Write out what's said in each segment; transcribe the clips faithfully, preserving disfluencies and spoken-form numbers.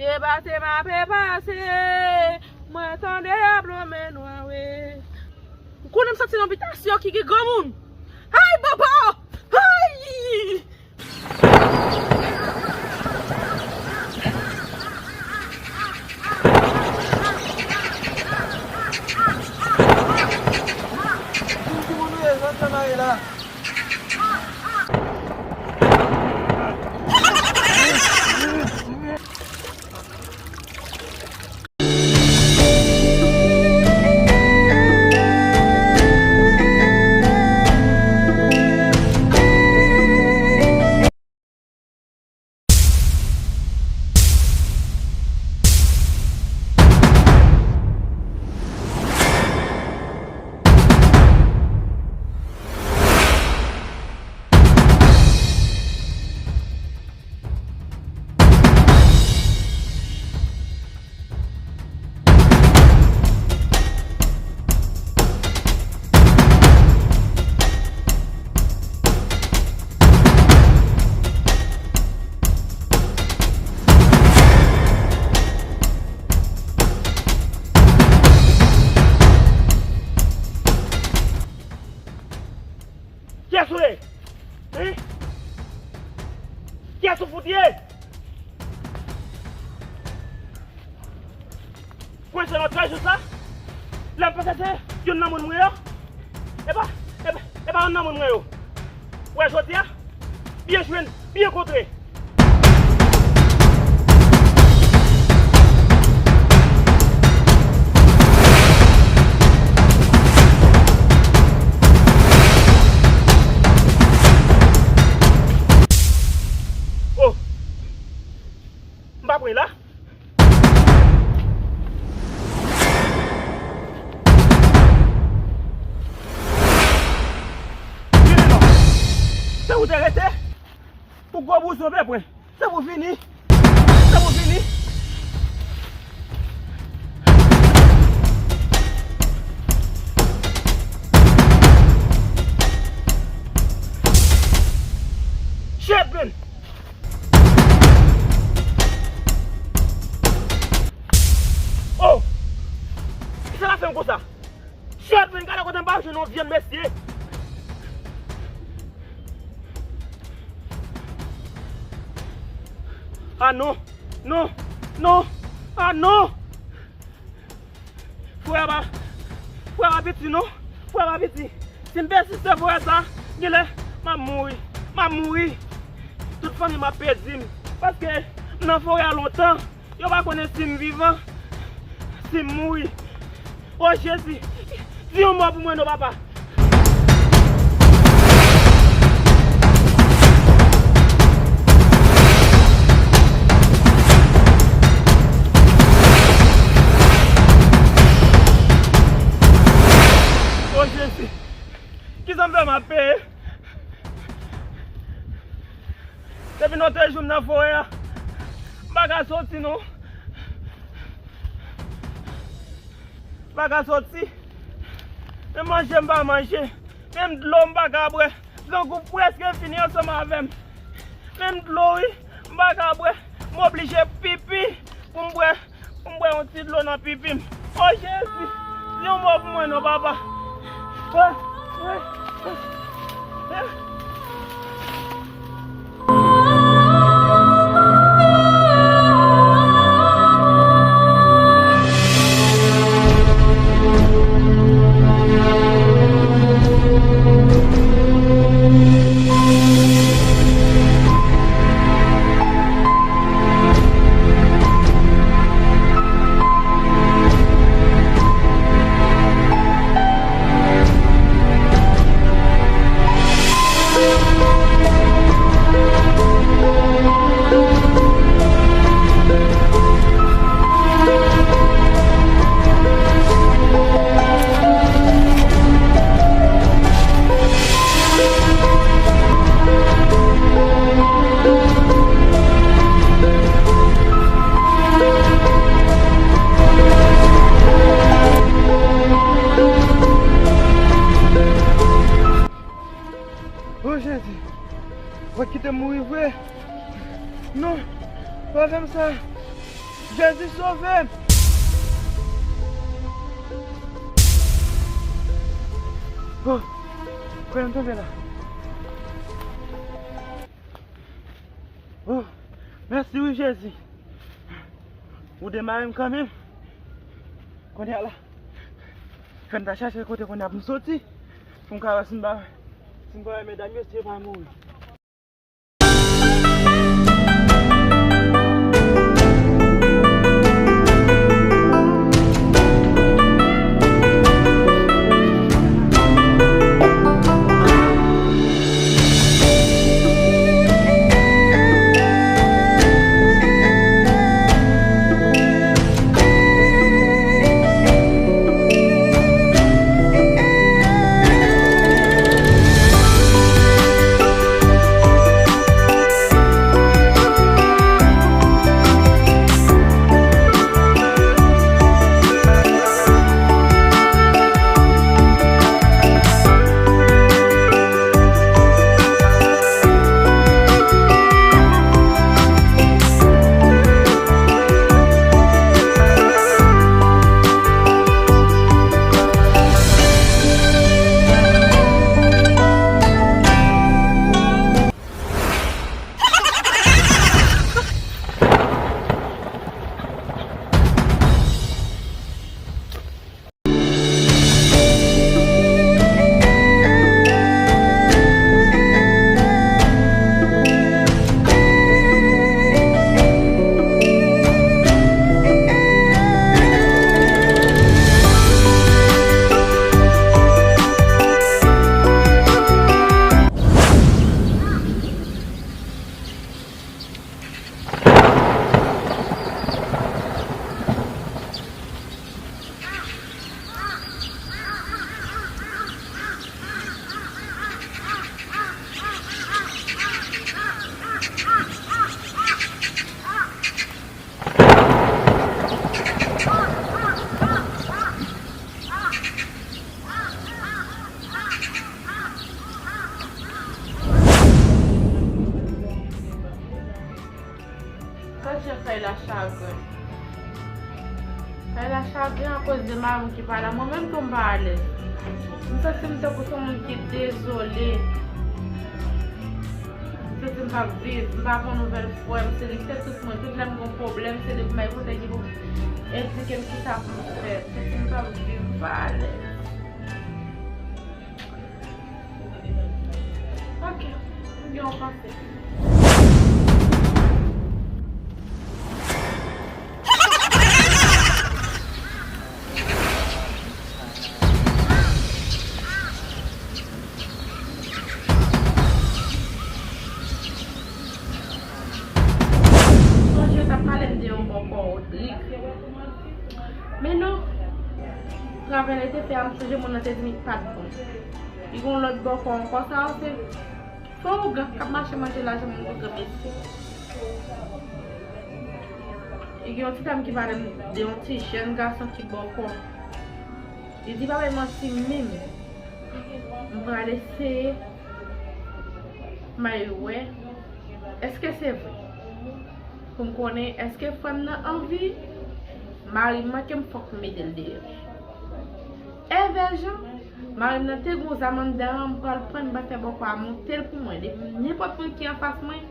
E pase m ape pase, mwen tande y ap lonmen nwa wi. Ou konnen m soti nan bitasyon ki gen granmoun. Ay, baba! Ay! Kiyès ou ye? Hein? Kiyès ou fout ye? Kwen se lòt jou sa, lè m panse se youn nan moun mwen yo, e pa, e pa, e pa youn nan moun mwen yo. Wè jodi a, byen jwenn, byen kontre. Oh! M pa pran la. Vini non. Se ou te rete? Ou gwo bouzen pepwen. Se pou fini. Se pou fini. Shit, man. Oh! Kisa la fè m konsa? Shit, man, gade kote m pa jwenn yon vyann, mesye. Ah non, non, non, ah non. Frè a pa, frè a pa piti non, frè a pa piti. Si m pèsiste forè sa, genlè m ap mouri, m ap mouri. Tout fanmi m ap pèdi m, paske m nan forè a lontan. Yo pa konnen si m vivan, si m mouri. O Jezi, di yon mo pou mwen non, papa. O Jezi, kisa m fè m ap peye? Depi nou te jwenn m nan forè a, m pa ka soti non. M pa ka soti. Menm manje m pa manje. Menm dlo m pa ka bwè. Grangou prèske fini ansanm avè m. Menm dlo wi, m pa ka bwè. M oblije pipi pou m bwè. Pou m bwè yon ti dlo nan pipi m. O Jezi, di yon mo pou mwen non, papa. Ah, ah, ah, ah. O Jezi, w ap kite m mouri vre? Non, pa fè m sa. Jezi sove m! Oh, kote m tonbe la? Oh, mèsi wi Jezi. Ou demare m kanmenm. Kounye a la, fè m ta chache kote kounye a pou m soti, pou m ka wè si m pa, si m pa wè medam yo, si yo pa mouri. Gad jan kay la chagren. Kay la chagren akoz de mari m ki pa la. Mwen menm tou m pa alèz. M santi m tankou se yon moun ki dezole. M santi m p ap viv. M pa gon nouvèl frè m. Se li ki fè tout mwen. Tout lè m gon pwoblèm, se li pou m al kote ki pou endike m kisa pou m fè. M santi m p ap viv. M pa alèz. Ok, m gen yon panse. Sonje w t ap pale m de yon bòkò Rodrig. Men non, travay la te fè a, m sonje moun nan te di m li pa t bon. Li gen yon lòt bòkò ankò, sa yo se fo ougan k ap mache manje lajan moun ougan mesye. Li gen yon ti dam ki pale m de yon ti jèn gason ki bòkò. Li di pa bay manti menm. M pral eseye. M al wè. Èske se vre? Pou m konnen èske frè m nan anvi mari m manke m, fòk m mete l deyò. Evè jan mari m nan te gon zam anndan an, m pral pran l, m pral fè bòkò a monte l pou mwen. Depi nenpòt moun ki anfas mwen,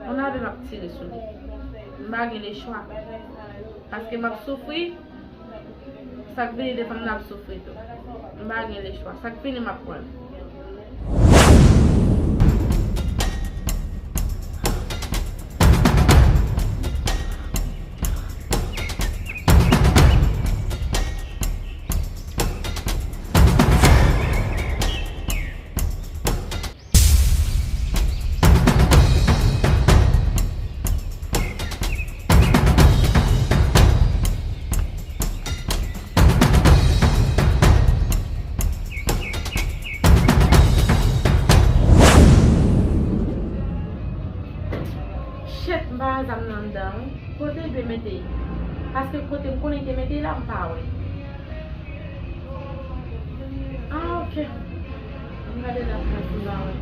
yon lave m ap tire sou li. M pa gen lechwa. Paske m ap soufri, sa k vini devan m nan ap soufri tou. M pa gen lechwa. Sa k vini m ap pran l. Shit, m pa wè zam nan anndan wi. Kote l dwe mete l? Paske kote m konnen l te mete l la, m pa wè. Ah, ok. M gade nan kay pou m pa wè.